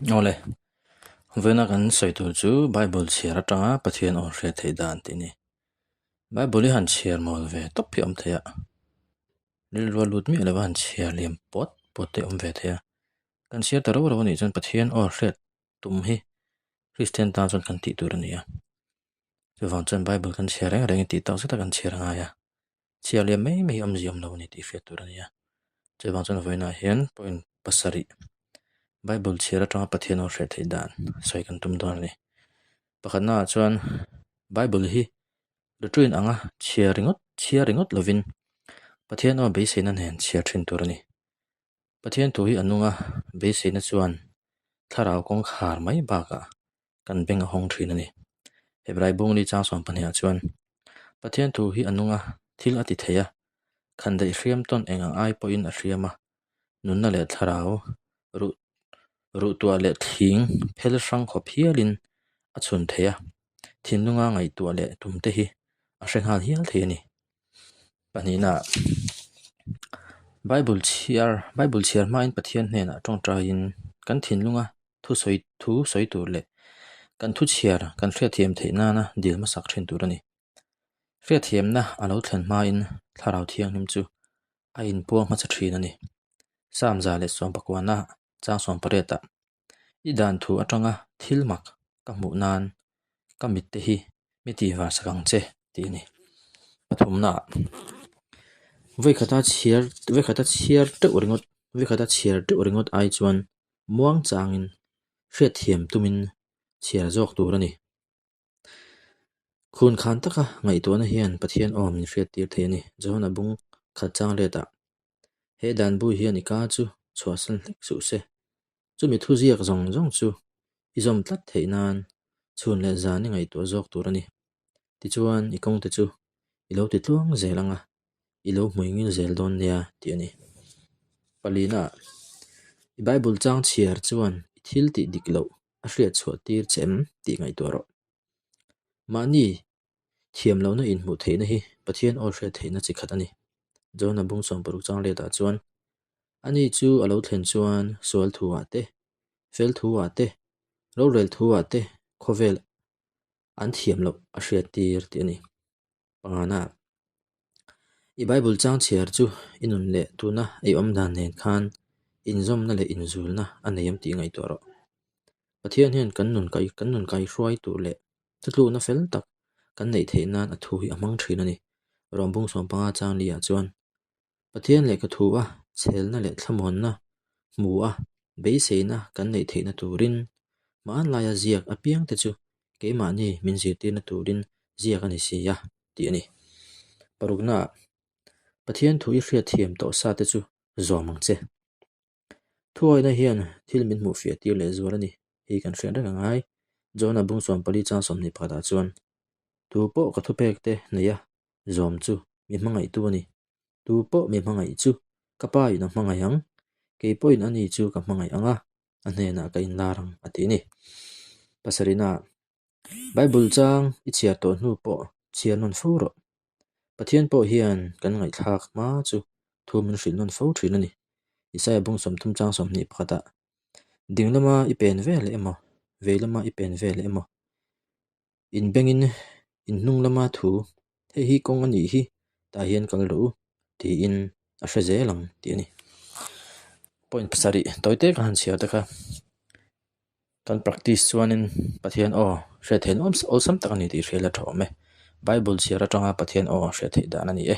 Awle, vawiina kan sawi tur chu Bible chhiar atanga Pathian aw hriat theih dan tih a ni. Bible hi han chhiar mawl ve tawp hi a awm thei a, rilru a lut miah lova han chhiar liam puat puat te a awm ve thei a. Kan chhiar ta rau rau a nih chuan Pathian aw hriat tum hi Kristian tan chuan kan tih tur a ni a. Chuvang chuan Bible kan chhiar reng reng i tih tak zet a kan chhiar a ngai a. Chhiar liam mai mai hi awmzia awm lo a ni tih hriat tur a ni a. Chuvang chuan vawiinah hian point pasarih Bible chhiar atanga Pathian aw hriat theih dan sawi kan tum dawn a ni. Pakhatnaah chuan Bible hi routine anga chhiar ringawt chhiar ringawt lovin Pathian aw beiseina nen chhiar thin tur a ni. Pathian thu hi a nung a, beiseina chuan thlarau kawngkhar mai bakah kan beng a hawng thin a ni. Hebrai bungli chang sawm pahniha chuan Pathian thu hi a nung a, thil a ti thei a, khandaih hriam tawn eng ang ai pawhin a hriam a, nunna leh thlarau ruh ruh tuah leh thing phel hrang khawp hialin a chhun thei a, thinlunga ngaihtuah leh tum te hi a hre nghal hial thei a ni. Pahnihna Bible chhiar Bible chhiar hmain Pathian hnenah tawngtaiin kan thinlunga thu sawi thu sawi tur leh kan thu chhiar kan hriatthiam theih nana dil hmasak thin tur a ni. Hriatthiamna a lo thlen hmain Thlarau Thianghlim chu a inpuang hmasa thin a ni. Samza leh Sawmpakuana chang sawmpariatah I dan thu atanga thil mak ka hmuh nan ka mitte hi mi tih var sak ang che tih a ni. Pathumnaah Veikhata chhiar veikhata chhiar teuh ringawt veikhata chhiar teuh ringawt ai chuan muang changin hriatthiam tumin chhiar zawk tur a ni. Khun khan taka ngaihtuahna hian Pathian aw min hriattir thei a ni. Johana bung khat chang letah, He dan bu hian i ka chu chhuahsan hlek suh se. Chumi thuziak zawng zawng chu i zawm tlat theih nan chhun leh zan i ngaihtuah zawk tur a ni. Tichuan i kawngte chu i lo ti tluang zel ang a, i lo hmui ngil zel dawn nia tih a ni. Palina, I Bible chang chhiar chuan i thil tih dik loh a hriat chhuah tir che em tih ngaihtuah rawh. Mahni thiam lohna inhmuh theihna hi Pathian aw hriat theihna chi khat a ni. John-a bung 60 chang letah chuan, Ani chu a lo thlen chuan sual thuah te, fel thuah te, rorel thuah te khawvel an thiam loh a hriat tir tih a ni. Pangana, I Bible chang chhiar chu i nun leh tuna i awm dan nen khan inzawmna leh inzulna a nei em tih ngaihtuah rawh. Pathian hian kan nun kai kan nun kai hruai tur leh thutlukna fel tak kan neih theih nan a thu hi a hmang thin a ni. Rawmbung sawmpanga chang liah chuan Pathian lehkha thu a chhelna leh thlamuanna hmu a beiseina kan neih theihna turin hmanlaia ziak apiangte chu keimahni min zirtirna turin ziak a ni si a, tih a ni. Paruknaah, Pathian thu i hriatthiam tawh sa te chu zawm ang che. Thuawihna hian thil min hmuh fiah tir leh zual a ni hi kan hriat reng a ngai. John-a bung 14 chang 21 ah chuan, Tu pawh ka thupek te nei a zawm chu mi hmangaihtu a ni. Tu pawh mi hmangaih chu ka pa in a hmangaih ang, kei pawhin ani chu ka hmangaih ang a, a hnenah ka inlar ang a ti a ni. Pasarihna, Bible chang i chhiar tawh hnu pawh chhiar nawn fo rawh. Pathian pawh hian kan ngaihthlak hma chu thu min hrilh nawn fo thin a ni. Isaiah bung 30 chang 21ah, Ding lama i pen vel emaw, vei lama i pen vel emaw, Inbengin in hnung lama thu, Hei hi kawng a nih hi, tah hian kal rawh u, tiin a hre zel ang tih a ni. Point pasarih tawi te ka han chhiar te kha kan practice chuanin Pathian aw hriat theih awlsam tak a ni tih hriat la tha awm e. Bible chhiar atanga Pathian aw hriat theih dan a ni e.